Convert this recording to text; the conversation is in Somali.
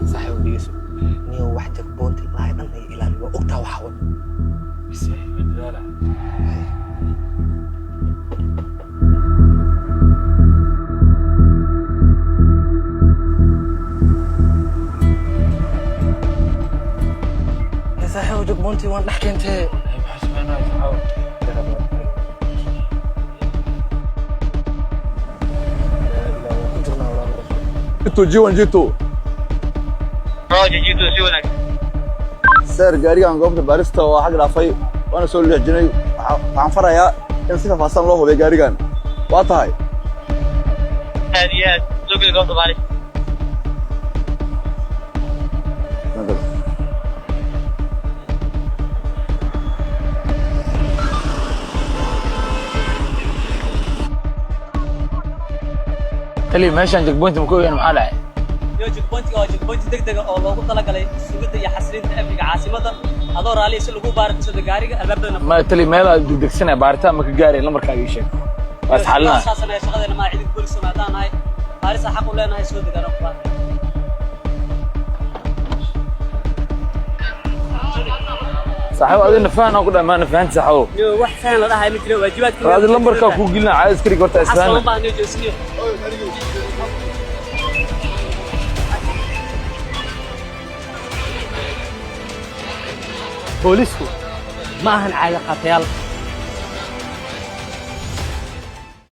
Saaxiib, dhegeyso niyo, wax checkpoint-i lahay dhan ay ilaali, waa ogtaa waxa wada. Bis saaxiib, dadaala. Saaxiib, checkpoint-i waan dhex keentee. Maxaa sameynaya, saaxiib? Ku jirnaa, walaal. G2, G1, G2. Roger, G2, si wanaagsan. Sir, gaarigan goobta baarista waa xag dhaafay, waana soo leexjinay. Waxaan farayaa in si faahfaahsan loo hubiyo gaarigan. Waa tahay. Aad iyo aad, soo geli goobta baarista. Tali, meeshaan checkpoint ma ku ogaan? Maxaa dhacay? Yo, checkpoint-iga waa checkpoint degdega oo loogu talagalay sugidda iyo xasilinta amniga caasimadda. Adoo raaliya, si lagu baaro kusada gaariga albaabadana. Ma tali, meelaad degdegsanaya baaritaan ma ka gaaray? Lambarkaaga ii sheeg, waa isxalinaa. Saasanaya shaqadeena maa ciidanka booliska maadaan nahay, baarisa xaq u leenahay. Soo degaan oo kubaan. Saaxiib, adina fahan aan ku dhahay, maana fahanti, saaxiibo. Yo, wax fahan la dhahay ma jiro, waajibaadka. Adi lambarkaa kuu gelina, caadi iska dhig horta, xasan isfahanna. baa niyo joosiyo. Boolisku ma ahan caado qaatayaal.